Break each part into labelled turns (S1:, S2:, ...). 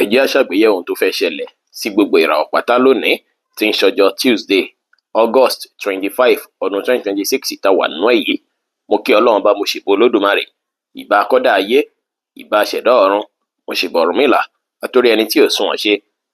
S1: Ẹ jẹ́ á ṣàgbéyẹ̀wò ohun tó fẹ́ ṣẹlẹ̀ sí gbogbo ìràwọ̀ pátá lónìí tí ń ṣọjọ́ Tuesday, August 25, ọdún 2026 tá a wà nínú ẹ̀ yìí. Mo kí Ọlọ́run bá, mo ṣèbà Olódùmarè, ìbà akọ́dá ayé, ìbà aṣẹ̀dá ọ̀run, mo ṣèbà Ọ̀rúnmìlà, àtòrí ẹni tí ò sunwọ̀n ṣe,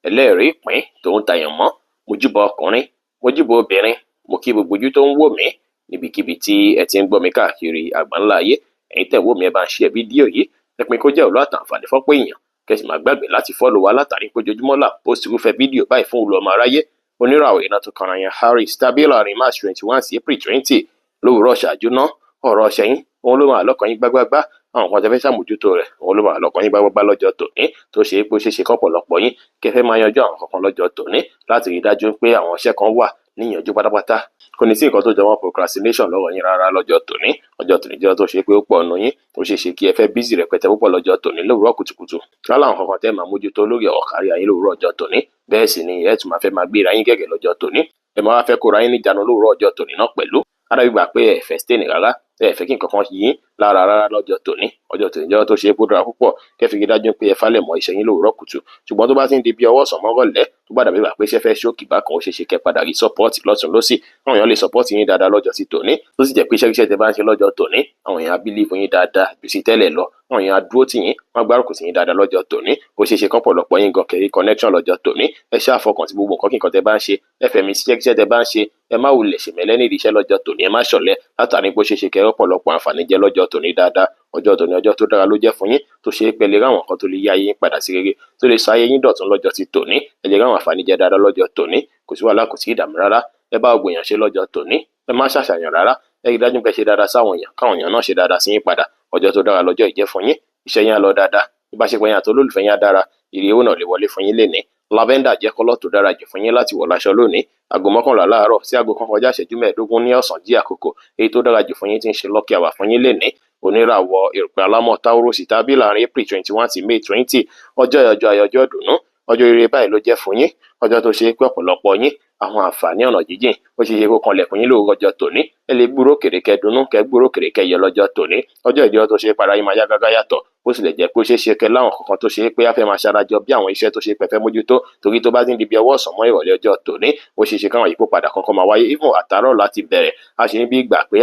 S1: ẹlẹ́rìí ìpín tòun tàyàn mọ́. Mo júbà ọkùnrin, mo júbà obìnrin, mo kí gbogbo ojú tó ń wò mí níbikíbi tí ẹ ti ń gbọ́ mi káàkiri àgbáńlá ayé. Ẹ̀yin tẹ́ ń wò mí, ẹ bá ń share fídíò yìí, ẹ pín kó jẹ́ òlú àtàǹfààní fọ́pọ̀ èèyàn, kẹ́ sì má gbàgbé láti follow wa látàrí pé ojoojúmọ́ là post irúfẹ́ fídíò báyìí fún olú ọmọ aráyé. Oníràwọ̀ iná tó kanra yan Aries tàbí láàrin March 21 sí April 20 lówùúrọ̀ ṣáájú ná. Ọ̀rọ̀ ṣẹ́yìn òun ló máa lọ́kàn yín gbágbágbá. Àwọn kan tẹ́ fẹ́ ṣàmójútó rẹ̀, òun ló máa lọ́kàn yín gbágbágbá lọ́jọ́ tòní, tó ṣe é pé ó ṣeé ṣe kọ́pọ̀lọpọ̀ yín kẹ́ fẹ́ máa yanjú àwọn kankan lọ́jọ́ tòní láti rí i dájú pé àwọn iṣẹ́ kan wà níyànjú pátápátá. Kò ní sí nǹkan tó jọ mọ́ procrastination lọ́wọ́ yín rárá lọ́jọ́ tòní. Ọjọ́ tòní jẹ́ tó ṣe pé ó pọ̀ nù yín, ó ṣeé ṣe kí ẹ fẹ́ busy rẹpẹtẹ púpọ̀ lọ́jọ́ tòní lówùúrọ̀ kùtùkùtù. Lálẹ́ àwọn kankan tẹ́ máa mójútó lórí ọ̀rọ̀ kárí ayé lówùúrọ̀ ọjọ́ tòní. Bẹ́ẹ̀ sì ni ẹ tún máa fẹ́ máa gbéra yín gẹ̀gẹ̀ lọ́jọ́ tòní. Ẹ máa wá fẹ́ kóra yín níjàánu lówùúrọ̀ ọjọ́ tòní náà pẹ̀lú. Á dàbí ìgbà pé ẹ fẹ́ stain rárá, ẹ fẹ́ kí nǹkan kan yí yín lára rárá lọ́jọ́ tòní. Ọjọ́ tòní jẹ́ ọjọ́ tó ṣe é pé ó dára púpọ̀ kẹ́ fi rí dájú pé ẹ falẹ̀ mọ́ iṣẹ́ yín lówùúrọ̀ kùtù. Ṣùgbọ́n tó bá ti ń di bí ọwọ́ ọ̀sán mọ́rọ̀lẹ́, tó bá dàbí ìgbà pé iṣẹ́ fẹ́ ṣókì bákan, ó ṣeé ṣe kẹ́ padà rí support lọ́tùn lósì. Àwọn èèyàn lè support yín dáadáa lọ́jọ́ ti tòní, tó sì jẹ́ pé iṣẹ́ kíṣẹ́ tẹ́ bá ń ṣe lọ́jọ́ tòní, àwọn èèyàn á believe yín dáadáa ju ti tẹ́lẹ̀ lọ. Àwọn èèyàn á dúró tì yín, wọ́n á gbárùkù tì yín dáadáa lọ́jọ́ tòní. Ó ṣeé ṣe kọ́pọ̀lọpọ̀ yín gan kẹ́ rí connection lọ́jọ́ tòní. Ẹ ṣáà fọkàn sí gbogbo nǹkan kí nǹkan tẹ́ bá ń ṣe, ẹ fẹ̀mí sí iṣẹ́ kíṣẹ́ tẹ́ bá ń ṣe, ẹ má wulẹ̀ ṣèmẹ́lẹ́ nídìí iṣẹ́ lọ́jọ́ tòní, ẹ má ṣọ̀lẹ látàrí pé ó ṣeé ṣe kẹ́ rọ́pọ̀lọpọ̀ àǹfààní jẹ lọ́jọ́ tòní dáadáa. Ọjọ́ tòní ọjọ́ tó dára ló jẹ́ fún yín, tó ṣe é pé ẹ lè ráwọn nǹkan tó lè yí ayé yín padà sí rere, tó lè sọ ayé yín dọ̀tun lọ́jọ́ ti tòní. Ẹ lè ráwọn àǹfààní jẹ dáadáa lọ́jọ́ tòní. Kò sí wàhálà, kò sí ìdààmú rárá. Ẹ bá gbogbo èèyàn ṣe lọ́jọ́ tòní, ẹ má ṣàṣàyàn rárá. Ẹ rí dájú pé ẹ ṣe dáadáa sáwọn èèyàn, káwọn èèyàn náà ṣe dáadáa sí yín padà. Ọjọ́ tó dára lọ́jọ́ yìí jẹ́ fún yín. Iṣẹ́ yín á lọ dáadáa, ìbáṣepọ̀ yín àti olólùfẹ́ yín á dára, ire owó náà lè wọlé fún yín lénìí. Lavender jẹ́ colour tó dára jù fún yín láti wọ̀ láṣọ lónìí. Aago 11 láàárọ̀ sí aago 1:15 ní ọ̀sán jí àkókò èyí tó dára jù fún yín tí ń ṣe lucky hour fún yín lénìí. Oníràwọ̀ erùpẹ̀ alámọ̀ Taurus tàbí láàrin April 21 sí May 20. Ọjọ́ ọjọ́ ayọ̀, ọjọ́ ìdùnnú, ọjọ́ ire báyìí ló jẹ́ fún yín. Ọjọ́ tó ṣe é pé ọ̀pọ̀lọpọ̀ yín, àwọn àǹfààní ọ̀nà jíjìn ó ṣeé ṣe kó kanlẹ̀kùn yín lówùúrọ̀ ọjọ́ tòní. Ẹ lè gbúrò kèrè kẹ́ dunnú, kẹ́ gbúrò kèrè kẹ́ yọ lọ́jọ́ tòní. Ọjọ́ ìjọ tó ṣe é para yín máa yá gágá yàtọ̀, bó tilẹ̀ jẹ́ pé ó ṣeé ṣe kẹ́ láwọn kankan tó ṣe é pé á fẹ́ máa ṣarajọ bí àwọn iṣẹ́ tó ṣe pé fẹ́ mójútó, torí tó bá ti ń di bí ọwọ́ ọ̀sán mọ́ ìrọ̀lẹ́ ọjọ́ tòní, ó ṣeé ṣe káwọn ìyípo padà kankan máa wáyé. Even àtàárọ̀ láti bẹ̀rẹ̀, a ṣe ní bí ìgbà pé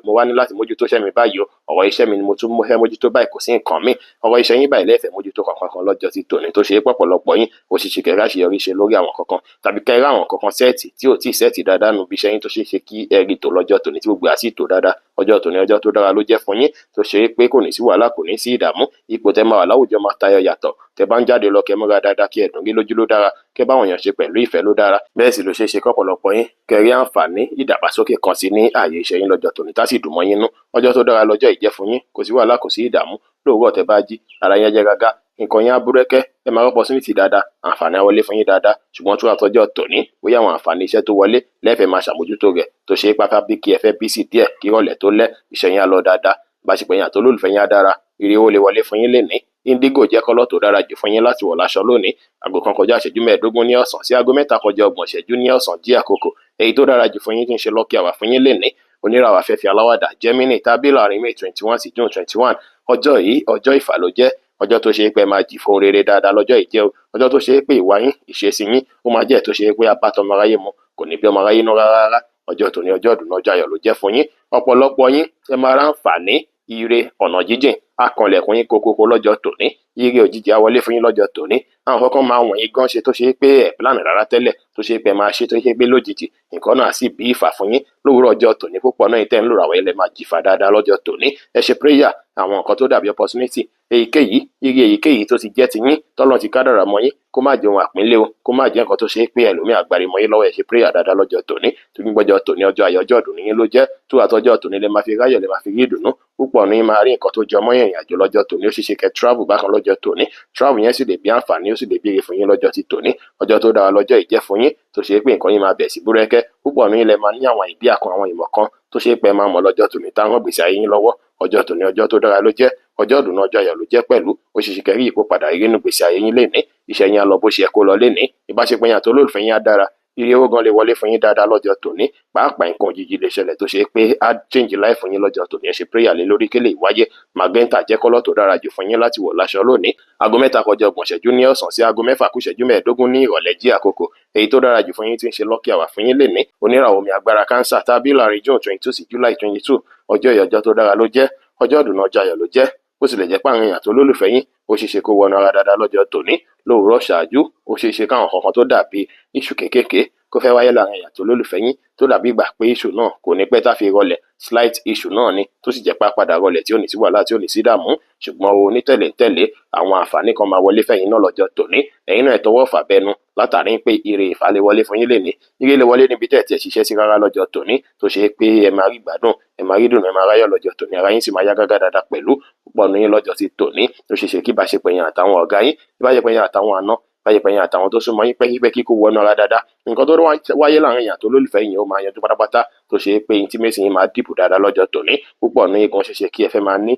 S1: mo wá ní láti mójútó iṣẹ́ mi báyìí o, ọ̀rọ̀ iṣẹ́ mi ni mo tún fẹ́ mójútó báyìí, kò sí nǹkan míì. Ọ̀rọ̀ iṣẹ́ yín báyìí lẹ́ẹ̀fẹ́ mójútó kankan kan lọ́jọ́ ti tòní, tó ṣe é pọ̀pọ̀lọpọ̀ yín, ó ṣeé ṣe kẹ́ ráṣeyọrí ṣe lórí àwọn kankan tàbí kẹ́ ráwọn kankan set tí ò tíì set dáadáa nù bí iṣẹ́ yín, tó ṣeé ṣe kí ẹ rí tò lọ́jọ́ tòní tí gbogbo á sì tò dáadáa. Ọjọ́ tòní ọjọ́ tó dára ló jẹ́ fún yín, tó ṣe é pé kò ní sí wàhálà, kò ní sí ìdààmú. Ipò tẹ́ máa wà láwùjọ máa tayọ yàtọ̀. Tẹ́ bá ń jáde lọ, kẹ́ múra dáadáa, kí ẹ dùn rí lójú ló dára, kẹ́ báwọn èèyàn ṣe pẹ̀lú ìfẹ́ ló dára. Bẹ́ẹ̀ sì ló ṣeé ṣe kọ́pọ̀lọpọ̀ yín kẹ́ rí àǹfààní ìdàgbàsókè kan sí ní ààyè iṣẹ́ yín lọ́jọ́ tòní, tá sì dùn mọ́ yín nú. Ọjọ́ tó dára lọ́jọ́ yìí jẹ́ fún yín. Kò sí wàhálà, kò sí ìdààmú. Lówùúrọ̀ tẹ́ bá jí, ara yín á jẹ́ gágá, nǹkan yín á búrẹ́kẹ́, ẹ máa rí opportunity dáadáa, àǹfààní á wọlé fún yín dáadáa. Ṣùgbọ́n tó àtọjọ́ tòní, bóyá àwọn àǹfààní iṣẹ́ tó wọlé lẹ́ẹ̀fẹ́ máa ṣàmójútó rẹ̀, tó ṣe é pápá bí kí ẹ fẹ́ busy díẹ̀ kí ìrọ̀lẹ́ tó lẹ́, iṣẹ́ yín á lọ dáadáa, ìbáṣepọ̀ yín àti olólùfẹ́ yín á dára, ire owó lè wọlé fún yín lénìí. Indigo jẹ́ colour tó dára jù fún yín láti wọ̀ láṣọ lónìí. Aago 1:15 ní ọ̀sán sí aago 3:30 ní ọ̀sán jí àkókò èyí tó dára jù fún yín tí ń ṣe lucky hour fún yín lénìí. Oníràwọ̀ afẹ́fẹ́ aláwàdà Gemini tàbí láàrin May 21 sí June 21. Ọjọ́ yìí ọjọ́ ìfà ló jẹ́, ọjọ́ tó ṣe é pé ẹ máa jì fún rere dáadáa lọ́jọ́ yìí jẹ́ o. Ọjọ́ tó ṣe é pé ìwà yín, ìṣesí yín, ó máa jẹ́ tó ṣe é pé abátọmọ aráyé mu, kò ní bí ọmọ aráyé nú rárá rárá. Ọjọ́ tòní ọjọ́ ìdùnnú, ọjọ́ ayọ̀ ló jẹ́ fún yín. Ọ̀pọ̀lọpọ̀ yín, ẹ máa ráǹfààní ire ọ̀nà jíjìn á kanlẹ̀kùn yín kókókó lọ́jọ́ tòní. Ire òjijì á wọlé fún yín lọ́jọ́ tòní. Àwọn kankan máa wọ̀nyí gan ṣe tó ṣe pé ẹ̀ plan rárá tẹ́lẹ̀, tó ṣe pé ẹ máa ṣe, tó ṣe pé lójijì nǹkan náà sì bí ìfà fún yín lówùúrọ̀ ọjọ́ tòní. Púpọ̀ náà tẹ́ ń lò ràwọ̀ ilẹ̀ máa jìfà dáadáa lọ́jọ́ tòní. Ẹ ṣe prayer, àwọn nǹkan tó dàbí opportunity èyíkéyìí, ire èyíkéyìí tó ti jẹ́ ti yín, tọ́lọ́run ti kádàrá mọ́ yín, kó má jẹ́ ohun àpínlé o, kó má jẹ́ nǹkan tó ṣe é pé ẹlòmíì àgbàrí mọ́ yín lọ́wọ́. Ẹ ṣe prayer dáadáa lọ́jọ́ tòní, torí gbọ́jọ́ tòní ọjọ́ ayọ̀, ọjọ́ ìdùnnú yín ló jẹ́. Tó àtọjọ́ tòní lè máa fi ráyọ̀, lè máa fi rí ìdùnnú. Púpọ̀ ní máa rí nǹkan tó jọ mọ́ ìrìn àjò lọ́jọ́ tòní. Ó ṣeé ṣe kẹ́ travel bákan lọ́jọ́ tòní. Travel yẹn sì lè bí àǹfààní, ó sì lè bí ire fún yín lọ́jọ́ ti tòní. Ọjọ́ tó dára lọ́jọ́ yìí jẹ́ fún yín, tó ṣe pé nǹkan yín máa bẹ̀ sí búrẹ́kẹ́. Púpọ̀ ní ilẹ̀ máa ní àwọn idea kan, àwọn ìmọ̀ kan tó ṣe pé ẹ máa mọ̀ lọ́jọ́ tòní táwọn gbèsè ayé yín lọ́wọ́. Ọjọ́ tòní ọjọ́ tó dára ló jẹ́, ọjọ́ ìdùnnú, ọjọ́ ayọ̀ ló jẹ́ pẹ̀lú. Ó ṣeé ṣe kẹ́ rí ìyípadà ire nínú ìgbésí ayé yín lénìí. Iṣẹ́ yín á lọ bó ṣe yẹ kó lọ lénìí. Ìbáṣepọ̀ yín àti olólùfẹ́ yín á dára. Ire owó gan lè wọlé fún yín dáadáa lọ́jọ́ tòní. Pàápàá, nǹkan òjijì lè ṣẹlẹ̀ tó ṣe pé á change life fún yín lọ́jọ́ tòní. Ẹ ṣe prayer lé lórí kí lè wáyé. Magenta jẹ́ colour tó dára jù fún yín láti wọ̀ láṣọ lónìí. 3:30 ní ọ̀sán sí 6:45 ní ìrọ̀lẹ́ jí àkókò. Èyí tó dára jù fún yín tí ń ṣe lucky hour fún yín lénìí. Oníràwọ̀ omi agbára Cancer tàbí láàrin June 22 sí July 22. Ọjọ́ yìí, ọjọ́ tó dára ló jẹ́, ọjọ́ ìdùnnú, ọjọ́ ayọ̀ ló jẹ́. Bó tilẹ̀ jẹ́ pé àwọn èèyàn tó lólùfẹ́ yín, ó ṣeé ṣe kó wọnú ara dáadáa lọ́jọ́ tòní lówùúrọ̀ ṣáájú. Ó ṣeé ṣe káwọn kankan tó dàbí issue kéékèèké kó fẹ́ wáyé láàrin èèyàn tó lólùfẹ́ yín, tó dàbí ìgbà pé issue náà kò ní pẹ́ tá fi rọlẹ̀, slight issue náà ni, tó sì jẹ́ pé á padà rọlẹ̀ tí ò ní sí wàhálà, tí ò ní sí dààmú. Ṣùgbọ́n o ní tẹ̀lé-ń-tẹ̀lé, àwọn àǹfààní kan máa wọlé fẹ́yìn náà lọ́jọ́ tòní. Ẹ̀yin náà ẹ tọwọ́ fà bẹnu látàrí pé ire ìfà lè wọlé fún yín lénìí. Ire lè wọlé níbi tẹ́ ẹ̀ tiẹ̀ ṣiṣẹ́ sí rárá lọ́jọ́ tòní, tó ṣe é pé ẹ máa rí ìgbádùn, ẹ máa rí ìdùnnú, ẹ máa ráyọ̀ lọ́jọ́ tòní. Ara yín sì máa yá gágá dáadáa pẹ̀lú púpọ̀ nínú yín lọ́jọ́ ti tòní. Ó ṣeé ṣe kí ìbáṣepọ̀ yín àtàwọn ọ̀gá yín, ìbáṣepọ̀ yín àtàwọn àna, ìbáṣepọ̀ yín àtàwọn tó súnmọ́ yín pẹ́kípẹ́kí kó wọnú ara dáadáa. Nǹkan tó wáyé láàrin èèyàn tó lólùfẹ́ yín, ó máa yanjú pátápátá, tó ṣe é pé intimacy yín máa deep dáadáa lọ́jọ́ tòní. Púpọ̀ nínú yín gan ṣeé ṣe kí ẹ fẹ́ máa ní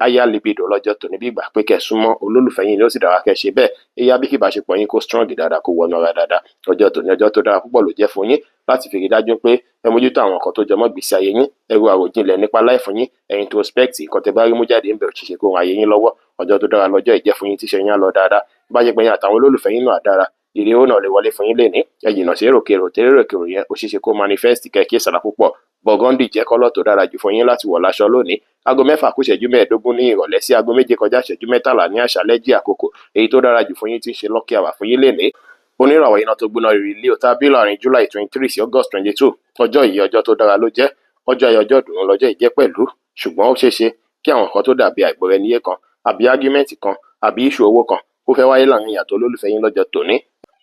S1: higher libido lọ́jọ́ tòní, bí ìgbà pé kẹ́ súnmọ́ olólùfẹ́ yín ni. Ó sì dára kẹ́ ṣe bẹ́ẹ̀. Ẹ̀yà bí kí ìbáṣepọ̀ yín kó strong dáadáa, kó wọnú ara dáadáa. Ọjọ́ tòní, ọjọ́ tó dára púpọ̀ ló jẹ́ fún yín láti fi rí dájú pé ẹ mójútó àwọn nǹkan tó jọmọ́ ìgbésí ayé yín. Ẹ ro àròjinlẹ̀ nípa life yín, ẹ introspect. Nǹkan tẹ́ bá rí mú jáde ńbẹ̀, ó ṣeé ṣe kó ran ayé yín lọ́wọ́. Ọjọ́ tó dára lọ́jọ́ ìjẹ́ fún yín, tíṣẹ́ yín á lọ dáadáa, ìbáṣepọ̀ yín àtàwọn olólùfẹ́ yín náà á dára. Ire owó náà lè wọlé fún yín lénìí. Ẹ jìnnà sí èròkerò, torí èròkerò yẹn, ó ṣeé ṣe kó manifest, kẹ́ kíyèsára púpọ̀. Burgundy jẹ́ colour tó dára jù fún yín láti wọ̀ láṣọ lónìí. 6:45 ní ìrọ̀lẹ́ sí 6:37 ní àṣálẹ́ jí àkókò. Èyí tó dára jù fún yín tí ń ṣe lucky hour fún yín lénìí. Oníràwọ̀ iná tó gbóná rírì Leo tàbí láàrin July 23 sí August 22. Ọjọ́ yìí, ọjọ́ tó dára ló jẹ́, ọjọ́ ayọ̀, ọjọ́ ìdùnnú lọ́jọ́ yìí jẹ́ pẹ̀lú. Ṣùgbọ́n ó ṣeé ṣe kí àwọn nǹkan tó dàbí àìgbọ́ra-ẹni-yé kan, àbí argument kan, àbí issue owó kan kó fẹ́ wáyé láàrin èèyàn tó lólùfẹ́ yín lọ́jọ́ tòní.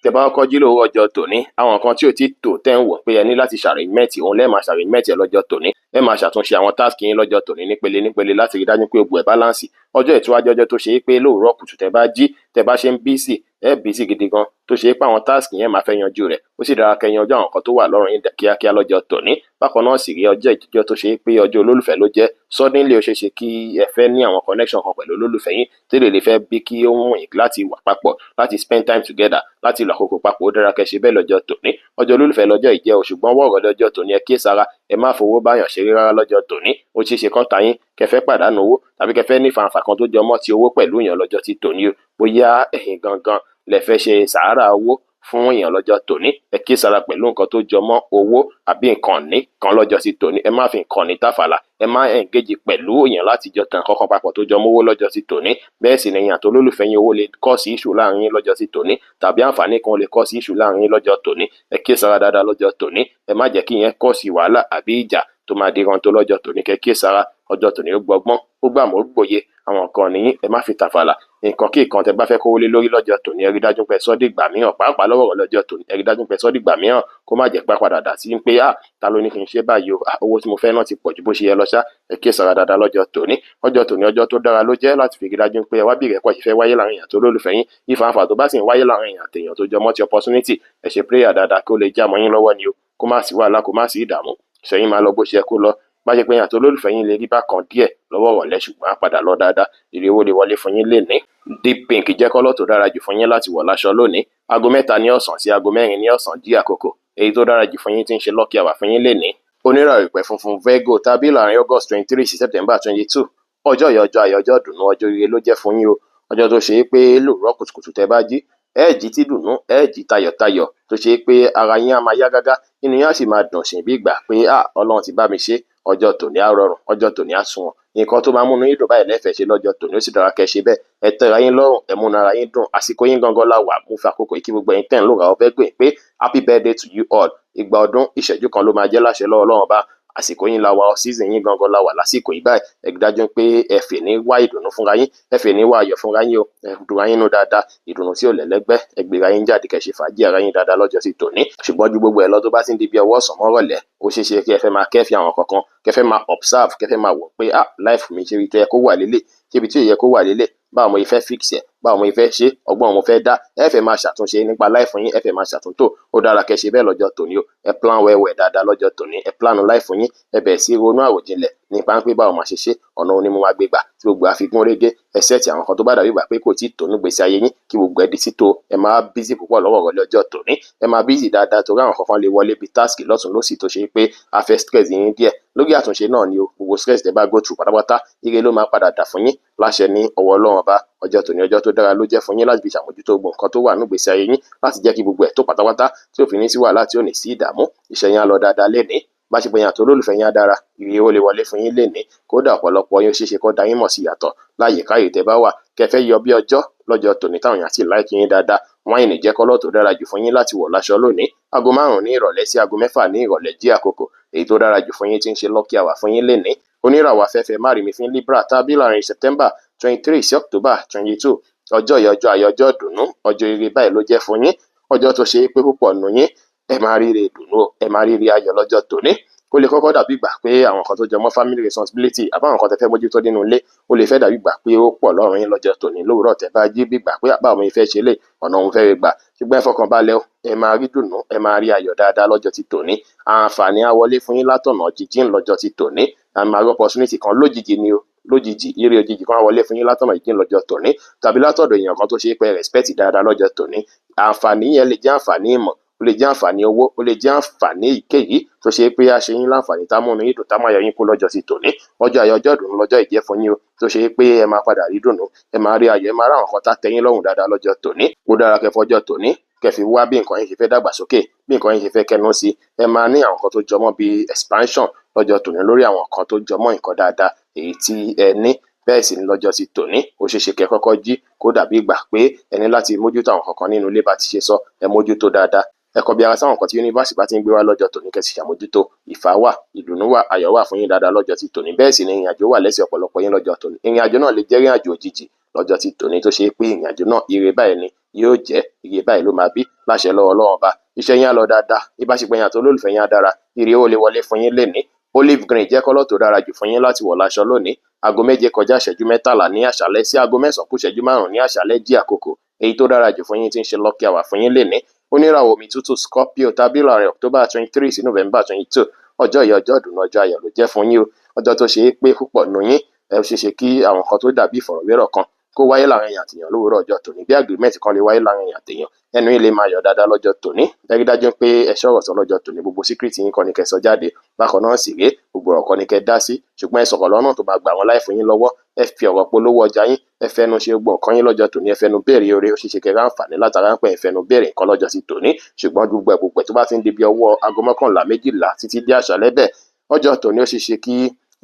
S1: Tẹ́ bá kọ́kọ́ jí lówùúrọ̀ ọjọ́ tòní, àwọn nǹkan tí ò tí tò tẹ́ ń wò pé ẹ ní láti ṣe arrangement, òun lẹ́ẹ̀ máa ṣe arrangement ẹ̀ lọ́jọ́ tòní. Ẹ máa ṣàtúnṣe àwọn task yín lọ́jọ́ tòní nípele nípele láti rí dájú pé gbogbo ẹ̀ balance. Ọjọ́ ìtúwájú, ọjọ́ tó ṣe é pé lówùúrọ̀ kùtù tẹ́ bá jí, tẹ́ bá ṣe ń busy, ẹ busy gidi gan, tó ṣe é pé àwọn task yẹn máa fẹ́ yanjú rẹ̀. Ó sì dára kẹ́ yanjú àwọn nǹkan tó wà lọ́rùn yín kíákíá lọ́jọ́ tòní. Bákan náà sì rí, ọjọ́ ìjọ tó ṣe é pé ọjọ́ olólùfẹ́ ló jẹ́. Suddenly, ó ṣeé ṣe kí ẹ fẹ́ ní àwọn connection kan pẹ̀lú olólùfẹ́ yín tí lè fẹ́ bí kí ó wù yín láti wà papọ̀, láti spend time together, láti lò àkókò papọ̀. Ó dára kẹ́ ṣe bẹ́ẹ̀ lọ́jọ́ tòní. Ọjọ́ olólùfẹ́ lọ́jọ́ ìjẹ́ o, ṣùgbọ́n wọ̀rọ̀ lọ́jọ́ tòní, ẹ kíyèsára, ẹ má fowó báyàn ṣeré rárá lọ́jọ́ tòní. Ó ṣeé ṣe kán ta yín, kẹ́ fẹ́ pàdánù owó, tàbí kẹ́ fẹ́ ní fàǹfà kan tó jọmọ́ ti owó pẹ̀lú èèyàn lọ́jọ́ ti tòní o. Bóyá ẹ̀yin gangan lẹ fẹ́ ṣe sàárà owó fún èèyàn lọ́jọ́ tòní. Ẹ kíyèsára pẹ̀lú nǹkan tó jọmọ́ owó àbí nǹkan ní kan lọ́jọ́ ti tòní. Ẹ má fi nǹkan ní tàfàlà, ẹ má engage pẹ̀lú èèyàn láti jọ tàn kankan papọ̀ tó jọmọ́ owó lọ́jọ́ ti tòní. Bẹ́ẹ̀ sì ni èèyàn tó lólùfẹ́ yín, owó lè cause issue láàrin yín lọ́jọ́ ti tòní, tàbí àǹfààní kan lè cause issue láàrin yín lọ́jọ́ tòní. Ẹ kíyèsára dáadáa lọ́jọ́ tòní. Ẹ má jẹ́ kí ìyẹn cause wàhálà àbí ìjà tó máa di rántó lọ́jọ́ tòní. Kẹ́ kíyèsára. Ọjọ́ tòní, ó gbọgbọ́n, ó gbàmọ̀, ó gbòye. Àwọn nǹkan nìyí, ẹ má fi tàfàlà. Nǹkan kí nǹkan tẹ bá fẹ́ kówó lé lórí lọ́jọ́ tòní, ẹ rí dájú pé sọ́ dìgbà mìíràn. Pàápàá lọ́wọ́ lọ́jọ́ tòní, ẹ rí dájú pé sọ́ dìgbà mìíràn, kó má jẹ́ pé padà dà sí pé, "Ah, ta ló ní kí n ṣe báyìí o? Ah, owó tí mo fẹ́ náà ti pọ̀ ju bó ṣe yẹ lọ ṣá." Ẹ kíyèsára dáadáa lọ́jọ́ tòní. Ọjọ́ tòní, ọjọ́ tó dára ló jẹ́ láti fi rí dájú pé ẹ wá bí ìrẹ́pọ̀ ṣe fẹ́ wáyé láàrin èèyàn tó lólùfẹ́ yín. Ìfàǹfà tó bá sì ń wáyé láàrin èèyàn àtèèyàn tó jọmọ́ ti opportunity, ẹ ṣe prayer dáadáa kó lè já mọ́ yín lọ́wọ́ ni o, kó má sí wàhálà, kó má sí ìdààmú. Ìṣẹ́yìn máa lọ bó ṣe yẹ kó lọ. Bá ṣe pé èèyàn tó lólùfẹ́ yín lè rí bákan díẹ̀ lọ́wọ́ ìrọ̀lẹ́, ṣùgbọ́n á padà lọ dáadáa. Ire owó lè wọlé fún yín lénìí. Deep pink jẹ́ colour tó dára jù fún yín láti wọ̀ láṣọ lónìí. 3 ní ọ̀sán sí 4 ní ọ̀sán jí àkókò. Èyí tó dára jù fún yín tí ń ṣe lucky hour fún yín lénìí. Oníràwọ̀ ìpẹ́ funfun Virgo tàbí láàrin August 23 sí September 22. Ọjọ́ yìí, ọjọ́ ayọ̀, ọjọ́ ìdùnnú, ọjọ́ ire ló jẹ́ fún yín o. Ọjọ́ tó ṣe é pé lówùúrọ̀ kùtùkùtù tẹ́ bá jí, ẹ jí tí dùnnú, ẹ jí tayọ̀tayọ̀, tó ṣe é pé ara yín á máa yá gágá, inú yín á sì máa dùn sí bí ìgbà pé, "Ah, Ọlọ́run ti bá mi ṣe." Ọjọ́ tòní á rọrùn, ọjọ́ tòní á sunwọ̀n. Nǹkan tó máa múnú yín dùn báyìí lẹ́fẹ̀ẹ́ ṣe lọ́jọ́ tòní. Ó sì dára kẹ́ ṣe bẹ́ẹ̀. Ẹ tẹ́ra yín lọ́rùn, ẹ múnú ara yín dùn. Àsìkò yín gangan la wà. Mo fi àkókò yìí kí gbogbo ẹ̀yin tẹ́ ń lò ra ọ fẹ́ gbé pé happy birthday to you all. Ìgbà ọdún ìṣẹ́jú kan ló máa jẹ́ láṣẹ lọ́wọ́ Ọlọ́run bá. Àsìkò yín la wà, season yín gangan la wà lásìkò yìí báyìí. Ẹ dájú pé ẹ fè ní wá ìdùnnú fúnra yín, ẹ fè ní wá ayọ̀ fúnra yín o. Ẹ dùnra yín nú dáadáa, ìdùnnú tí ò lẹ́lẹ́gbẹ́. Ẹ gbéra yín jáde, kẹ́ ṣe fàájì ara yín dáadáa lọ́jọ́ sí tòní. Ṣùgbọ́n ju gbogbo ẹ̀ lọ, tó bá ti ń di bí ọwọ́ ọ̀sán mọ́rọ̀lẹ́, ó ṣeé ṣe kí ẹ fẹ́ máa kẹ́fì àwọn kankan, kẹ́ fẹ́ máa observe, kẹ́ fẹ́ máa wò pé, "Ah, life mi, ṣe ibi tó yẹ kó wà lélẹ̀? Ṣé ibi tí ò yẹ kó wà lélẹ̀? Báwo mo ṣe fẹ́ fix ẹ̀?" Báwo mo fẹ́ ṣe? Ọgbọ́n mo fẹ́ dá. Ẹ fẹ́ máa ṣàtúnṣe nípa life yín, ẹ fẹ́ máa ṣàtúntò. Ó dára kẹ́ ṣe bẹ́ẹ̀ lọ́jọ́ tòní o. Ẹ plan well well dáadáa lọ́jọ́ tòní. Ẹ plan life yín. Ẹ bẹ̀rẹ̀ sí ronú àròjinlẹ̀ nípa pé báwo máa ṣe ṣe, ọ̀nà wo ni mo máa gbé gbà tí gbogbo á fi gún régé. Ẹ set àwọn kan tó bá dàbí ìgbà pé kò tíì tó nígbésí ayé yín, kí gbogbo ẹ di títò. Ẹ máa busy púpọ̀ lọ́wọ́ ìrọ̀lẹ́ ọjọ́ tòní. Ẹ máa busy dáadáa torí àwọn kankan lè wọlé bíi task lọ́tùn lósì tó ṣe pé a fẹ́ stress yín díẹ̀ lórí àtúnṣe náà ni o. Gbogbo stress tẹ́ bá go through pátápátá, ire ló máa padà dà fún yín láṣẹ ní ọwọ́ Ọlọ́run Ọba. Ọjọ́ tòní, ọjọ́ tó dára ló jẹ́ fún yín láti fi ṣàmójútó gbogbo nǹkan tó wà nígbésí ayé yín, láti jẹ́ kí gbogbo ẹ̀ tó pátápátá, tí ò fi ní sí wàhálà, tí ò ní sí ìdààmú. Iṣẹ́ yín á lọ dáadáa lénìí. Báṣepọ̀ yín àti olólùfẹ́ yín á dára. Ire ó lè wọlé fún yín lénìí. Kódà ọ̀pọ̀lọpọ̀ yín, ó ṣeé ṣe kó dá yín mọ̀ sí yàtọ̀ láyè káyè tẹ́ bá wà, kẹfẹ́ yọ bí ọjọ́ lọ́jọ́ tòní, táwọn èèyàn sì like yín dáadáa. Wine jẹ́ colour tó dára jù fún yín láti wọ̀ láṣọ lónìí. Aago 5 ní ìrọ̀lẹ́ sí aago 6 ní ìrọ̀lẹ́ jí àkókò èyí tó dára jù fún yín, tí ń ṣe lucky hour fún yín lénìí. Oníràwọ̀ afẹ́fẹ́ márìmífín, Libra, tàbí láàrin September 23 sí October 22. Ọjọ́ yìí, ọjọ́ ayọ̀, ọjọ́ ìdùnnú, ọjọ́ ire báyìí ló jẹ́ fún yín. Ọjọ́ tó ṣe é pé púpọ̀ nù yín, ẹ máa ríre ìdùnnú, ẹ máa ríre ayọ̀ lọ́jọ́ tòní. Ó lè kọ́kọ́ dàbí ìgbà pé àwọn nǹkan tó jẹ mọ́ family responsibility àbáwọn nǹkan tẹ́ fẹ́ mójútó nínú ilé, ó lè fẹ́ dàbí ìgbà pé ó pọ̀ lọ́rùn yín lọ́jọ́ tòní lówùúrọ̀ tẹ́ bá jí, bí ìgbà pé báwo mo fẹ́ ṣe lè ọ̀nà òun fẹ́ gbà. Ṣùgbọ́n ẹ fọkàn balẹ̀ o, ẹ máa rí dùnnú, ẹ máa rí ayọ̀ dáadáa lọ́jọ́ ti tòní. Àǹfààní á wọlé fún yín látọ̀nà jíjìn lọ́jọ́ ti tòní. A máa rí opportunity kan lójijì ni o, lójijì. Ire òjijì kan á wọlé fún yín látọ̀nà jíjìn lọ́jọ́ tòní, tàbí látọ̀dọ̀ èèyàn kan tó ṣe é pé respect dáadáa lọ́jọ́ tòní. Àǹfààní yẹn lè jẹ́ àǹfààní ìmọ̀, ó lè jẹ́ àǹfààní owó, ó lè jẹ́ àǹfààní èyíkéyìí tó ṣe pé á ṣe yín láǹfààní, tá múnú yín dùn, tá máyọ̀ yín kún lọ́jọ́ ti tòní. Ọjọ́ ayọ̀, ọjọ́ ìdùnnú lọ́jọ́ ìjẹ́ fún yín o, tó ṣe pé ẹ máa padà rí dùnnú, ẹ máa rí ayọ̀, ẹ máa rí àwọn kan tá tẹ́ yín lọ́rùn dáadáa lọ́jọ́ tòní. Ó dára kẹ́ fọjọ́ tòní kẹ́ fi wá bí nǹkan yín ṣe fẹ́ dàgbàsókè, bí nǹkan yín ṣe fẹ́ kẹnu sí. Ẹ máa ní àwọn nǹkan tó jọmọ́ bí expansion lọ́jọ́ tòní lórí àwọn nǹkan tó jọmọ́ nǹkan dáadáa èyí tí ẹ ní. Bẹ́ẹ̀ sì ni lọ́jọ́ ti tòní, ó ṣeé ṣe kẹ́ kọ́kọ́ jí, kó dàbí ìgbà pé ẹ ní láti mójútó àwọn kankan nínú ilé. Bá ti ṣe sọ, ẹ mójútó dáadáa. Ẹ kọbi ara sáwọn nǹkan tí universe bá ti ń gbé wá lọ́jọ́ tòní, kẹ́ sì ṣàmójútó. Ìfà wà, ìdùnnú wà, ayọ̀ wà fún yín dáadáa lọ́jọ́ ti tòní. Bẹ́ẹ̀ sì ni ìrìn àjò wà lẹ́sẹ̀ ọ̀pọ̀lọpọ̀ yín lọ́jọ́ tòní. Ìrìn àjò náà lè jẹ́ ìrìn àjò òjijì lọ́jọ́ ti tòní, tó ṣe pé ìrìn àjò náà, ire báyìí ni yóò jẹ́, ire báyìí ló máa bí láṣẹ lọ́wọ́ Ọlọ́run Ọba. Iṣẹ́ yín á lọ dáadáa, ìbáṣepọ̀ yín àti olólùfẹ́ yín á dára. Ire ó lè wọlé fún yín lénìí. Olive green jẹ́ colour tó dára jù fún yín láti wọ̀ láṣọ lónìí. Aago 7 kọjá ìṣẹ́jú 13 ní àṣálẹ́ sí aago 9 kù ìṣẹ́jú 5 ní àṣálẹ́ jí àkókò èyí tó dára jù fún yín, tí ń ṣe lucky hour fún yín lénìí. Oníràwọ̀ omi tútù, Scorpio, tàbí láàrin October 23 sí November 22. Ọjọ́ yìí, ọjọ́ ìdùnnú, ọjọ́ ayọ̀ ló jẹ́ fún yín o. Ọjọ́ tó ṣe é pé púpọ̀ nù yín, ẹ ṣe ṣe kí àwọn kan tó dàbí ìfọ̀rọ̀wérọ̀ kan kó wáyé láàrin èèyàn àtèèyàn lówùúrọ̀ ọjọ́ tòní, bí agreement kan lè wáyé láàrin èèyàn àtèèyàn. Ẹnu yín lè máa yọ̀ dáadáa lọ́jọ́ tòní. Ẹ rí dájú pé ẹ ṣọ̀rọ̀ sọ lọ́jọ́ tòní. Gbogbo secret yín kọ́ ni kẹ́ sọ jáde. Bákan náà sì rèé, gbogbo ọ̀rọ̀ kọ́ ni kẹ́ dá sí, ṣùgbọ́n ẹ sọ̀rọ̀ lọ́nà tó máa gbà wọ́n láì fún yín lọ́wọ́. Ẹ fi ọ̀rọ̀ polówó ọjà yín, ẹ fẹnu ṣe gbogbo nǹkan yín lọ́jọ́ tòní. Ẹ fẹnu béèrè oore, ó ṣeé ṣe kẹ́ ráǹfààní látara ń pẹ́ ẹ fẹnu béèrè nǹkan lọ́jọ́ sí tòní. Ṣùgbọ́n gbogbo ẹ̀ gbogbo ẹ̀, tó bá ti ń di bí ọwọ́ aago 11, 12 títí dé àṣálẹ́ bẹ́ẹ̀, ọjọ́ tòní, ó ṣeé ṣe kí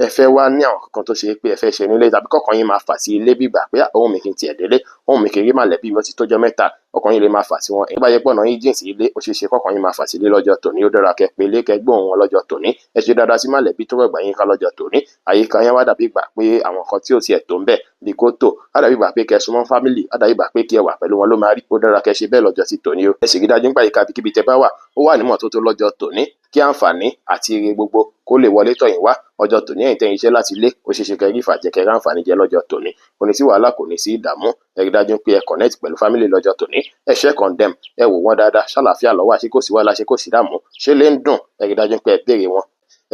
S1: ẹ fẹ́ wá ní àwọn kankan tó ṣe pé ẹ fẹ́ ṣe nílé, tàbí kọ̀ọ̀kan yín máa fà sí ilé, bí ìgbà pé ohun mi kì í tiẹ̀ délé, ohun mi kì í rí màlẹ́bí mi, ó ti tójọ́ mẹ́ta, ọkàn yín lè máa fà sí wọn. Tó bá yẹ pé ọ̀nà yín jìn sí ilé, ó ṣeé ṣe kọ́kàn yín máa fà sí ilé lọ́jọ́ tòní. Ó dára kẹ́ pé ilé, kẹ́ gbóhùn wọn lọ́jọ́ tòní. Ẹ ṣe dáadáa sí màlẹ́bí tó rọ̀gbà yín ká lọ́jọ́ tòní. Àyíká yẹn wá dàbí ìgbà pé àwọn nǹkan tí ò tiẹ̀ tó ń bẹ̀ bí kò tó, á dàbí ìgbà pé kẹ́ súnmọ́ family, á dàbí ìgbà pé kí ẹ wà pẹ̀lú wọn ló máa rí. Ó dára kẹ́ ṣe bẹ́ẹ̀ lọ́jọ́ ti tòní o. Ẹ sì rí dájú nípa ìka ibikíbi tẹ́ bá wà, ó wà nímọ́tótó lọ́jọ́ tòní, kí àǹfààní àti ire gbogbo kó lè wọlé tọ̀ yín wá ọjọ́ tòní. Ẹ̀yin tẹ́ ń iṣẹ́ láti ilé, ó ṣeé ṣe kẹ́ rí ìfàjẹ́, kẹ́ ráǹfààní jẹ lọ́jọ́ tòní. Kò ní sí wàhálà, kò ní sí ìdààmú. Ẹ rí dájú pé ẹ connect pẹ̀lú family lọ́jọ́ tòní. Ẹ check on them, ẹ wò wọ́n dáadáa, ṣàlàáfíà lọ́wọ́, àṣé kò sí wàhálà, ṣé kò sí ìdààmú, ṣé lè ń dùn. Ẹ rí dájú pé ẹ béèrè wọn.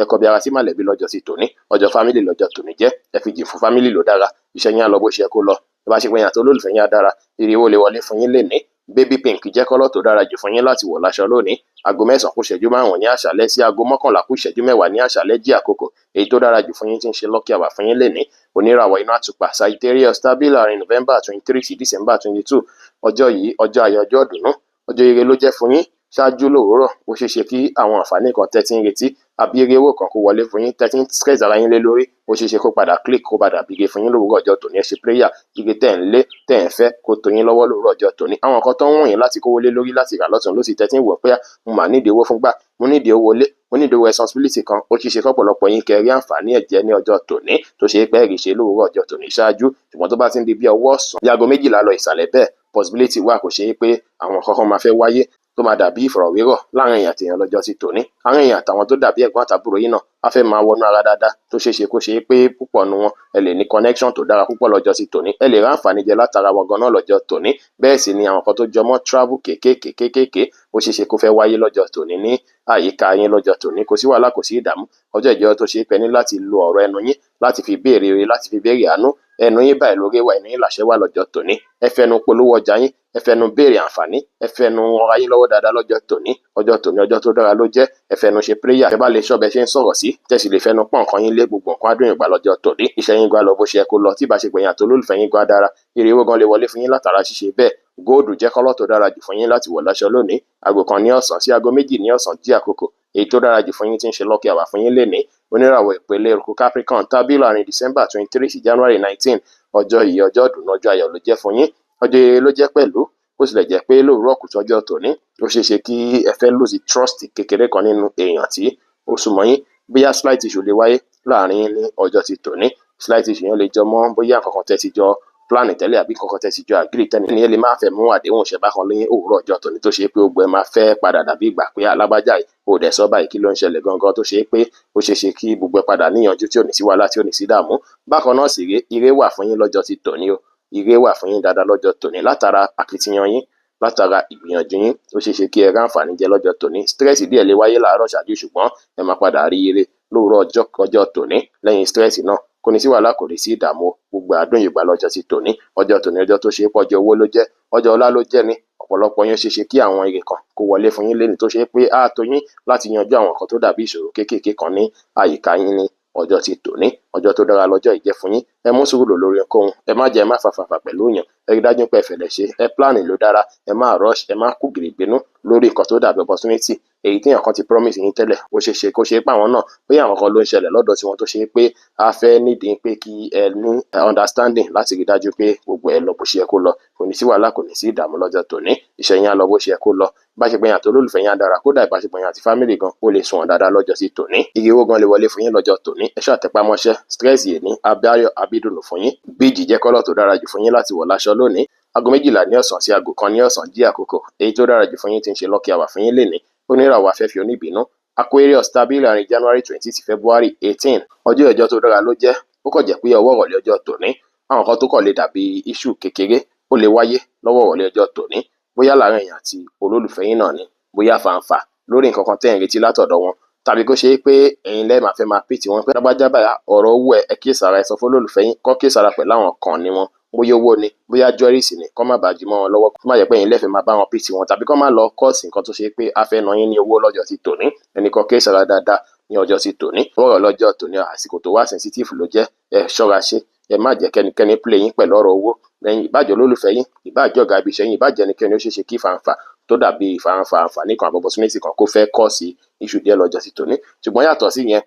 S1: Ẹ kọbi ara sí mọ̀lẹ́bí lọ́jọ́ sí tòní. Ọjọ́ family lọ́jọ́ tòní jẹ́. Ẹ fi jìn fún family ló dára. Iṣẹ́ yín á lọ bó ṣe yẹ kó lọ. Ìbáṣepọ̀ yín àti olólùfẹ́ yín á dára. Ire owó lè wọlé fún yín lénìí. Baby pink jẹ́ colour tó dára jù fún yín láti wọ̀ láṣọ lónìí. Aago 9 kù ìṣẹ́jú 5 ní àṣálẹ́ sí aago 11 kù ìṣẹ́jú 10 ní àṣálẹ́ jí àkókò èyí tó dára jù fún yín, tí ń ṣe lucky hour fún yín lénìí. Oníràwọ̀ inú àtùpà, Sagittarius, tàbí láàrin November 23 sí December 22. Ọjọ́ yìí, ọjọ́ ayọ̀, ọjọ́ ìdùnnú, ọjọ́ ire ló jẹ́ fún yín. Ṣáájú lówùúrọ̀, ó ṣeé ṣe kí àwọn àǹfààní kan tẹ́ ti ń retí àbí eré owó kan kó wọlé fún yín tẹ́ ti ń stress ara yín lé lórí. Ó ṣeé ṣe kó padà click, kó padà bíire fún yín lówùúrọ̀ ọjọ́ tòní. Ẹ ṣe prayer, ire tẹ́ ń lé, tẹ́ ń fẹ́, kó tó yín lọ́wọ́ lówùúrọ̀ ọjọ́ tòní. Àwọn nǹkan tó ń wùn yín láti kówó lé lórí, láti rà lọ́tùn lósì, tẹ́ ti ń wò pé mo mà nídìí owó fún gbà, mo nídìí owó lé, mo nídìí owó responsibility kan, ó ṣeé ṣe kọ́pọ̀lọpọ̀ yín kẹ́ rí àǹfààní ẹ̀jẹ̀ ní ọjọ́ tòní, tó ṣe é pé ẹ̀rí ṣe lówùúrọ̀ ọjọ́ tòní ṣáájú. Ṣùgbọ́n tó bá ti ń di bí ọwọ́ ọ̀sán, bí aago 12 lọ ìsàlẹ̀ bẹ́ẹ̀, possibility wà kò ṣe é pé àwọn nǹkan kan máa fẹ́ wáyé. Tó máa dàbí ìfọ̀rọ̀wérọ̀ láàrin èèyàn àti èèyàn lọ́jọ́ sí tòní. Àárín èèyàn àtàwọn tó dàbí ẹ̀gbọ́n àtàbúrò yín náà á fẹ́ máa wọnú ara dáadáa, tó ṣeé ṣe kó ṣe pé púpọ̀ nu wọn ẹ lè ní connection tó dára púpọ̀ lọ́jọ́ sí tòní. Ẹ lè ráǹfààní jẹ látara wọn gan náà lọ́jọ́ tòní. Bẹ́ẹ̀ sì ni àwọn kan tó jọmọ́ travel kéékèèké kéékèèké, ó ṣeé ṣe kó fẹ́ wáyé lọ́jọ́ tòní ní àyíká yín lọ́jọ́ tòní. Kò sí wàhálà, kò sí ìdààmú. Ọjọ́ ìjọ tó ṣe é pé ní láti lo ọ̀rọ̀ ẹnu yín láti fi béèrè ire, láti fi béèrè àánú. Ẹnu yín báyìí lórí wà, ẹnu yín làṣẹ wà lọ́jọ́ tòní. Ẹ fẹnu polówó ọjà yín, ẹ fẹnu béèrè àǹfààní, ẹ fẹnu ọra yín lọ́wọ́ dáadáa lọ́jọ́ tòní. Ọjọ́ tòní, ọjọ́ tó dára ló jẹ́. Ẹ fẹnu ṣe prayer. Ẹ bá lè ṣọ́ bẹ ṣe ń sọ̀rọ̀ sí, tẹ̀sí lè fẹnu pọ́n nǹkan yín lé, gbogbo nǹkan adùn ìgbà lọ́jọ́ tòní. Iṣẹ́ yín gbá lọ bó ṣe yẹ kó lọ. Tí ìbáṣepọ̀ yín àti olólùfẹ́ yín gbá dára, ire owó gan lè wọlé fún yín látara ṣíṣe bẹ́ẹ̀. Góòdù jẹ́ colour tó dára jù fún yín láti wọ̀ láṣọ lónìí. 1 ní ọ̀sán sí 2 ní ọ̀sán jí àkókò. Èyí tó dára jù fún yín tí ń ṣe lucky hour fún yín lénìí, oníràwọ̀ ìpele eruku Capricorn, tàbí láàrin December 23 sí January 19. Ọjọ́ yìí, ọjọ́ ìdùnnú, ọjọ́ ayọ̀ ló jẹ́ fún yín. Ọjọ́ ire ló jẹ́ pẹ̀lú. Bó tilẹ̀ jẹ́ pé lówùúrọ̀ kùtù ọjọ́ tòní, ó ṣeé ṣe kí ẹ fẹ́ lose trust kékeré kan nínú èèyàn tí ó súnmọ́ yín. Bóyá slight issue lè wáyé láàrin yín ní ọjọ́ ti tòní. Slight issue yẹn lè jọ mọ́ bóyá nǹkan kan tẹ́ ti jọ plan tẹ́lẹ̀ àbí nǹkan kan tẹ́ ti jọ agree tẹ́ni yẹn lè má fẹ́ mú àdéhùn ṣẹ bákan ní òwúrọ̀ ọjọ́ tòní, tó ṣe pé gbogbo ẹ máa fẹ́ padà dàbí ìgbà pé alágbájá yìí ò dẹ̀ sọ báyìí, kí ló ń ṣẹlẹ̀ gangan, tó ṣe pé ó ṣeé ṣe kí gbogbo ẹ padà níyanjú tí ò ní sí wàhálà, tí ò ní sí dààmú. Bákan náà sì rèé, ire wà fún yín lọ́jọ́ ti tòní o. Ire wà fún yín dáadáa lọ́jọ́ tòní látara akitiyan yín, látara ìgbìyànjú yín. Ó ṣeé ṣe kí ẹ ráǹfààní jẹ lọ́jọ́ tòní. Stress díẹ̀ lè wáyé láàárọ̀ ṣáájú, ṣùgbọ́n ẹ máa padà rí ire lówùúrọ̀ ọjọ́ tòní lẹ́yìn stress náà. Kò ní sí wàhálà, kò ní sí ìdààmú. Gbogbo àdùn ìgbà lọ́jọ́ ti tòní. Ọjọ́ tòní, ọjọ́ tó ṣe é pọ́jọ́ owó ló jẹ́, ọjọ́ ọlá ló jẹ́ ní ọ̀pọ̀lọpọ̀ yín. Ṣeé ṣe kí àwọn ire kan kó wọlé fún yín lénìí, tó ṣe pé á tó yín láti yanjú àwọn nǹkan tó dàbí ìṣòro kéékèèké kan ní àyíká yín ní ọjọ́ ti tòní. Ọjọ́ tó dára lọ́jọ́ yìí jẹ́ fún yín. Ẹ mú sùúrù lò lórí ohunkóhun. Ẹ má jẹ́ ẹ má fàfàfà pẹ̀lú èèyàn. Ẹ rí dájú pé ẹ fẹ̀lẹ̀ ṣe, ẹ plan ló dára. Ẹ má rush, ẹ má kú gìrìgbénú lórí nǹkan tó dàbí opportunity èyí tí èèyàn kan ti promise yín tẹ́lẹ̀. Ó ṣeé ṣe kó ṣe pé àwọn náà, bóyá àwọn kan ló ń ṣẹlẹ̀ lọ́dọ̀ tiwọn, tó ṣe pé a fẹ́ nídìí pé kí ẹ ní understanding láti rí dájú pé gbogbo ẹ lọ bó ṣe yẹ kó lọ. Kò ní sí wàhálà, kò ní sí ìdààmú lọ́jọ́ tòní. Iṣẹ́ yín á lọ bó ṣe yẹ kó lọ. Ìbáṣepọ̀ yín àti olólùfẹ́ yín á dára. Kódà ìbáṣepọ̀ yín àti family gan, ó lè sunwọ̀n dáadáa lọ́jọ́ sí tòní. Ire owó gan lè wọlé fún yín lọ́jọ́ tòní. Ẹ ṣáà tẹpá mọ́ṣẹ́. Stress yìí ní abáyọ̀ abídùnú fún yín. Beige jẹ́ colour tó dára jù fún yín láti wọ̀ láṣọ lónìí. 12 ní ọ̀sán sí 1 ní ọ̀sán jí àkókò. Èyí tó dára jù fún yín tí ń ṣe lucky hour fún yín lénìí, oníràwọ̀ afẹ́fẹ́ oníbínú Aquarius, tàbí láàrin January 20 sí February 18. Ọjọ́ ìjọ tó dára ló jẹ́. Ó kàn jẹ́ pé ọwọ́ ìrọ̀lẹ́ ọjọ́ tòní, àwọn kan tó kàn lè dàbí issue kékeré ó lè wáyé lọ́wọ́ ìrọ̀lẹ́ ọjọ́ tòní, bóyá láàrin ẹ̀yin àti olólùfẹ́ yín náà ni, bóyá fàǹfà lórí nǹkan kan tẹ́ ẹ̀ ń retí látọ̀dọ̀ wọn, tàbí kó ṣe é pé ẹ̀yin lẹ́ẹ̀ máa fẹ́ máa pìtì wọn pé lágbájá báyìí, ọ̀rọ̀ owó ẹ, ẹ kíyèsára. Ẹ sọ fún olólùfẹ́ yín kó kíyèsára pẹ̀lú àwọn kan ní wọn, bóyá owó ni, bóyá jewelries ni, kó má bàa jí mọ́ wọn lọ́wọ́, kó má jẹ́ pé ẹ̀yin lẹ́fẹ̀ẹ́ máa bá wọn pìtì wọn, tàbí kó má lọ cause nǹkan tó ṣe pé a fẹ́ ná yín ní owó lọ́jọ́ ti tòní. Ẹnì kan kíyèsára dáadáa ní ọjọ́ ti tòní. Ọ̀rọ̀ lọ́jọ́ tòní, àsìkò tó wá sensitive ló jẹ́. Ẹ ṣọ́ra ṣe, ẹ má jẹ́ kẹ́nikẹ́ni play yín pẹ̀lú ọ̀rọ̀ owó lẹ́yìn, ìbájọ́ olólùfẹ́ yín, ìbájọ́ ọ̀gá ibi iṣẹ́ yín, ìbájẹ́ ẹnikẹ́ni. Ó ṣeé ṣe kí fàǹfà tó dàbí fàǹfà àǹfààní kan àbí opportunity kan kó fẹ́ cause issue díẹ̀ lọ́jọ́ ti tòní. Ṣùgbọ́n yàtọ̀ sí yẹn,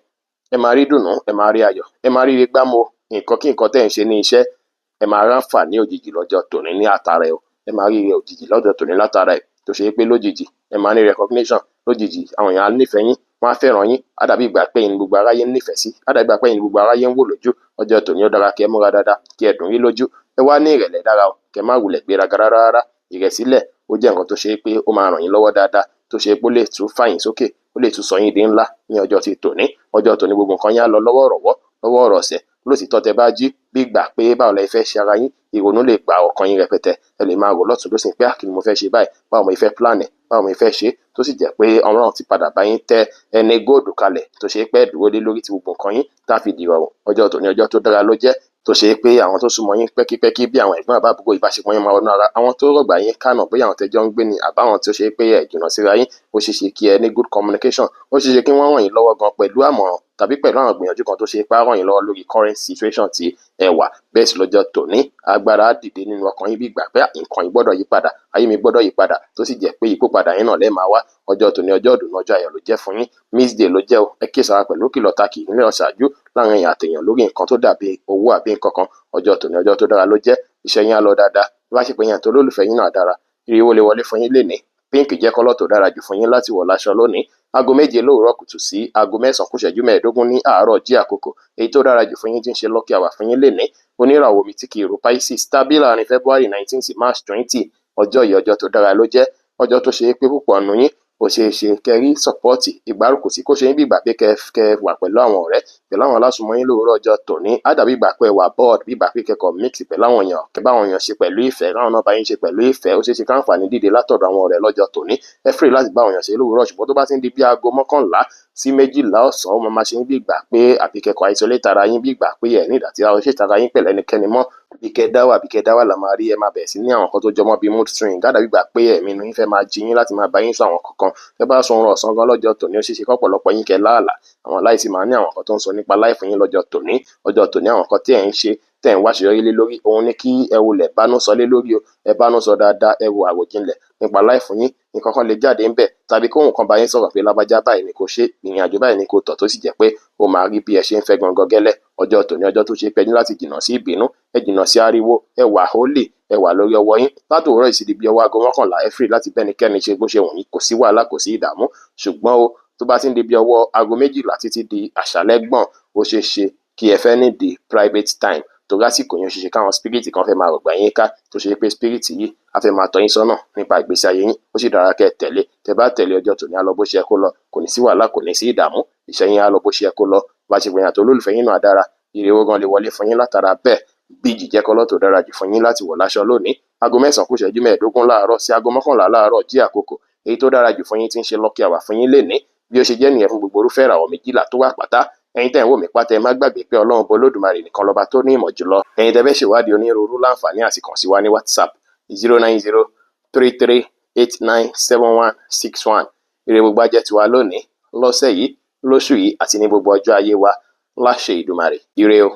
S1: ẹ máa rí dùnnú, ẹ máa rí ayọ̀, ẹ máa rí ire gbámú. Nǹkan kí nǹkan tẹ́ ẹ̀ ń ṣe ní iṣẹ́, ẹ máa ráǹfààní òjijì lọ́jọ́ tòní ní àtàrà ẹ̀ o. Ẹ máa rí ire òjijì lọ́jọ́ tòní látara ẹ̀, tó ṣe pé lójijì ẹ máa ní recognition. Lójijì àwọn èèyàn á nífẹ̀ẹ́ yín, wọ́n á fẹ́ràn yín. Á dàbí ìgbà pé ẹ̀yin ni gbogbo aráyé ń nífẹ̀ẹ́ sí, á dàbí ìgbà pé ẹ̀yin ni gbogbo aráyé ń wò lójú. Ọjọ́ tòní, ó dára kí ẹ múra dáadáa, kí ẹ dùn rí lójú. Ẹ wá ní ìrẹ̀lẹ̀ dára o, kẹ má wulẹ̀ gbéraga rárá rárá. Ìrẹ̀sílẹ̀ ó jẹ́ nǹkan tó ṣe é pé ó máa ràn yín lọ́wọ́ dáadáa, tó ṣe pé ó lè tún fà yín sókè, ó lè tún sọ yín di ńlá ní ọjọ́ ti tòní. Ọjọ́ tòní, gbogbo nǹkan yín á lọ lọ́wọ́ rọ̀wọ́, lọ́wọ́ rọ̀sẹ̀. Lótìítọ́, tẹ bá jí, bí ìgbà pé báwo lẹ fẹ́ ṣe ara yín, ìrònú lè gba ọkàn yín rẹpẹtẹ. Ẹ lè máa rò lọ́tùn lósì pé, kí ni mo fẹ́ ṣe báyìí? Báwo mo fẹ́ plan ẹ̀? Báwo mo fẹ́ ṣe? Tó sì jẹ́ pé Ọlọ́run ti padà bá yín tẹ́ ẹni góòdù kalẹ̀, tó ṣe pé dúró lé lórí tí gbogbo nǹkan yín tá fi dìrọ̀rùn. Ọjọ́ tòní, ọjọ́ tó dára ló jẹ́, tó ṣe pé àwọn tó súnmọ́ yín pẹ́kípẹ́kí bí àwọn ẹ̀gbọ́n àbábúrò, ìbáṣepọ̀ yín máa wọnú ara. Àwọn tó rọ̀gbà yín kánà, bóyá àwọn tẹ́jọ́ ń gbé ni àbáwọn tó ṣe pé ẹ̀ jìnnà síra yín, ó ṣeé ṣe kí ẹ ní good communication. Ó ṣeé ṣe kí wọ́n ràn yín lọ́wọ́ gan pẹ̀lú àmọ̀ràn tàbí pẹ̀lú àwọn ìgbìyànjú kan tó ṣe pé á ràn yín lọ́wọ́ lórí current situation tí ẹ wà. Bẹ́ẹ̀ sì lọ́jọ́ tòní, agbára á dìde nínú ọkàn yín bí ìgbà pé nǹkan yìí gbọ́dọ̀ yí padà, ayé mi gbọ́dọ̀ yí padà, tó sì jẹ́ pé ìyípadà yín náà lẹ́ẹ̀ máa wá. Ọjọ́ tòní, ọjọ́ ìdùnnú, ọjọ́ ayọ̀ ló jẹ́ fún yín. Mixed day ló jẹ́ o. Ẹ kíyèsára pẹ̀lú kìlọ̀ ta kì í ní ọ̀ṣáájú láàrin èèyàn àtèèyàn lórí nǹkan tó dàbí owó àbí nǹkan kan. Ọjọ́ tòní, ọjọ́ tó dára ló jẹ́. Iṣẹ́ yín á lọ dáadáa. Ìbáṣepọ̀ yín àti olólùfẹ́ yín náà dára. Ire owó lè wọlé fún yín lénìí. Pink jẹ́ colour tó dára jù fún yín láti wọ̀ láṣọ lónìí. 7 lówùúrọ̀ kùtù sí 9:45 ní àárọ̀ jí àkókò. Èyí tó dára jù fún yín tí ń ṣe lucky hour fún yín lénìí, oníràwọ̀ omi tí kì í ro Pisces, tàbí láàrin February 19 sí March 20. Ọjọ́ yìí, ọjọ́ tó dára ló jẹ́. Ọjọ́ tó ṣe é pé púpọ̀ nù yín, ó ṣeé ṣe kẹ́ rí support, ìgbárùkù tí kò ṣe ń bí ìgbà pé kẹ́ wà pẹ̀lú àwọn ọ̀rẹ́, pẹ̀lú àwọn alásùnmọ́ yín lówùúrọ̀ ọjọ́ tòní. Á dàbí ìgbà pé ẹ wà bored, bí ìgbà pé kẹ́kọ̀ọ́ mix pẹ̀lú àwọn èèyàn, kẹ́ bá àwọn èèyàn ṣe pẹ̀lú ìfẹ́, káwọn náà bá yín ṣe pẹ̀lú ìfẹ́. Ó ṣeé ṣe káǹfààní dìde látọ̀dọ̀ àwọn ọ̀rẹ́ lọ́jọ́ tòní. Ẹ free láti bá àwọn èèyàn ṣe lówùúrọ̀, ṣùgbọ́n tó bá ti ń di bí aago 11 sí 12 ọ̀sán, ó máa ṣe ń bí ìgbà pé àbí kẹ́kọ̀ọ́ isolate ara yín, bí ìgbà pé ẹ̀ ní ìdàtí isolate ara yín pẹ̀lú ẹnikẹ́ni mọ́. Bí kẹ́ dá wà la máa rí. Ẹ máa bẹ̀rẹ̀ sí ní àwọn nǹkan tó jọmọ́ bí mood swing. Á dàbí ìgbà pé ẹ̀mí inú yín fẹ́ máa jí yín láti máa bá yín sọ àwọn kankan. Tẹ́ bá sun oorun ọ̀sán gan lọ́jọ́ tòní, ó ṣeé ṣe kọ́pọ̀lọpọ̀ yín kẹ́ láàlà. Àwọn aláìsí máa ní àwọn nǹkan tó ń sọ nípa life yín lọ́jọ́ tòní. Ọjọ́ tòní, àwọn nǹkan tí ẹ̀ ń ṣe, tẹ́ ẹ̀ ń wá àṣeyọrí lé lórí, òun ni kí ẹ wulẹ̀ bánú sọ lé lórí o. Ẹ bánú sọ dáadáa, ẹ wo àròjinlẹ̀ nípa life yín. Nǹkan kan lè jáde ńbẹ̀, tàbí kóhùn kan bá yín sọ̀rọ̀ pé lágbájá, báyìí ni kò ṣe, ìrìn àjò báyìí ni kò tọ̀, tó sì jẹ́ pé ó máa rí bí ẹ ṣe ń fẹ́ gangan gẹ́lẹ́. Ọjọ́ tòní, ọjọ́ tó ṣe pé ẹ ní láti jìnnà sí ìbínú, ẹ jìnnà sí ariwo, ẹ wà holy, ẹ wà lórí ọwọ́ yín. Látòwúrọ̀ ìsìdí bí ọwọ́ aago 11, ẹ free láti bẹ́nikẹ́ni ṣe bó ṣe wù yín, kò sí wàhálà, kò sí ìdààmú. Ṣùgbọ́n o, tó bá ti ń di bí ọwọ́ aago 12 títí di àṣálẹ́ gbọ̀n, ó ṣeé ṣe kí ẹ fẹ́ need private time, torí àsìkò yẹn, ó ṣeé ṣe káwọn spirit kan fẹ́ máa rọ̀gbà yín ká, tó ṣe pé spirit yìí á fẹ́ máa tọ́ yín sọ́nà nípa ìgbésí ayé yín. Ó sì dára kẹ́ ẹ tẹ̀lé. Tẹ́ bá tẹ̀lé, ọjọ́ tòní á lọ bó ṣe yẹ kó lọ, kò ní sí wàhálà, kò ní sí ìdààmú. Iṣẹ́ yín á lọ bó ṣe yẹ kó lọ, bá ṣe gbìyànjú àti olólùfẹ́ yín náà dára. Ire owó gan lè wọlé fún yín látara bẹ́ẹ̀. Beige jẹ́ colour tó dára jù fún yín láti wọ̀ láṣọ lónìí. Aago 9 kù ìṣẹ́jú 15 láàárọ̀ sí aago 11 láàárọ̀ jí àkókò èyí tó dára jù fún yín, tí ń ṣe lucky hour fún yín lénìí. Bí ó ṣe jẹ́ nìyẹn fún gbogbo irúfẹ́ ìràwọ̀ 12 tó wà pátá. Ẹ̀yin tẹ́ ń wò mí pátá, ẹ má gbàgbé pé Ọlọ́run bọ Olódùmarè nìkan lọ́ba tó ní ìmọ̀ jùlọ. Ẹ̀yin tẹ́ fẹ́ ṣèwádìí onírúurú, láǹfààní àti kàn sí wa ní WhatsApp, 09033897161. Ire gbogbo ajẹ́ tiwa lónìí, lọ́sẹ̀ yìí, lóṣù yìí àti ní gbogbo ọjọ́ ayé wa láṣẹ Ìdùmarè. Ire o.